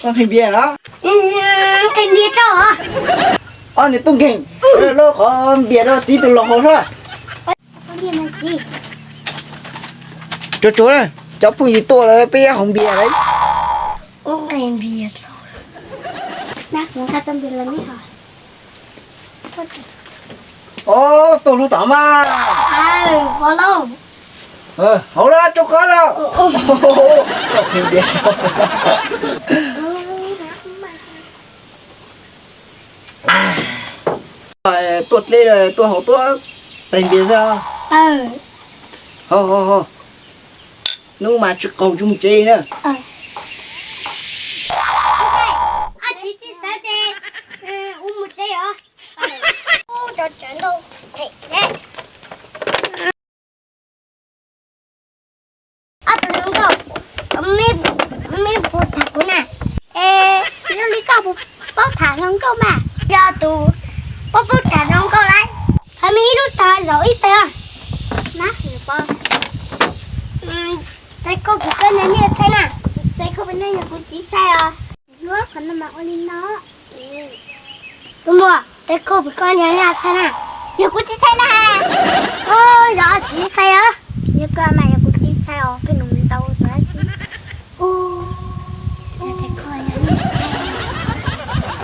Nqhis npias los? Nqhis npias tso. Ob niag tub nkeeg, lawv qhov npias rau txiv tus laus haus soj. Tsuag tsuag na, cov phooj ywg tuaj lawm peb haus npias lawm. Ob, tuaj hlub tom mas. Haus lawm rau qhov no. Nqhis npias tso. Tuaj dleb tuaj haus tuaj tais npias xwb. Haus haus haus. Hnub mas tsis qaug tsis mus tsev na. Txiv tsis sawv ces ua mus tsev os. Cov tsawv ntau them thiab. Ob tug hluas nkauj, meb puas tham kuv na? Es yog li koj puas paub tham hluas nkauj mas? Yog tus paub paub tham hluas nkauj lauj. Qhov me ib lub tog zaum ib pawg. Tais Khauj, puas koj nyiam niag Txhaib na? Tais Khauj, puas yog kuv txiv Txhaib os? Qhov no mas ua li no. Tus muam, Tais Khauj, puas koj nyiam niag Txhaib na? Yog kuv txiv Txhaib na. Yog txiv Txhaib os. Yog koj mas yog kuv txiv Txhaib os, pheej nus ntau tus dab tsi.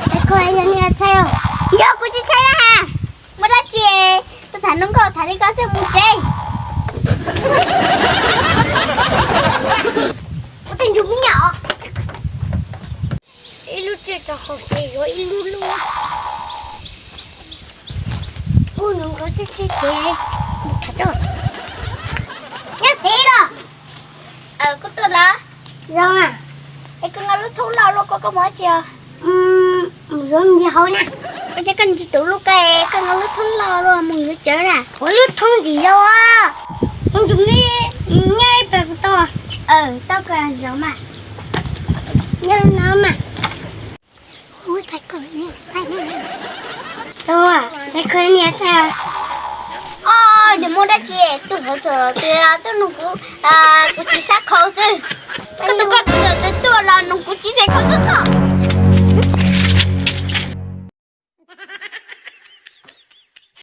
Tais Khauj yog niag Txhaib os. Yog kuv txiv Txhaib na. Muaj dab tsi, tuaj tham hluas nkauj tham li koj xwb mus tsev. Ua tej ntsug me nyuam. Ib lub tsiaj tso hauv ces yuav ib lub lub. Hu nws nkawd sib sib ces mus tham tso. Nyob tid los? Koj tuaj lawm. Zoo a. Es koj nqa lub thoob loj luaj ko koj mus dab tsi os? Mus yuav me ntsis hauv na. Ua cas koj ntsis tus lub ko es koj nqa lub thoob loj luaj mus yuav cawv na? Ua lub thoob ntsim yau a. Tus me nyob ib pem kuv tau. Tau koj zov mas. Nyob no mas. Tais Khauj, niag Txhaib, nws muaj dab tsi tuaj hauv txog twg tuaj nug kuv, kuv txiv Xab Khauj xwb. Koj tus koj tus twg tuaj los nug kuv txiv Xab Khauj xwb koj.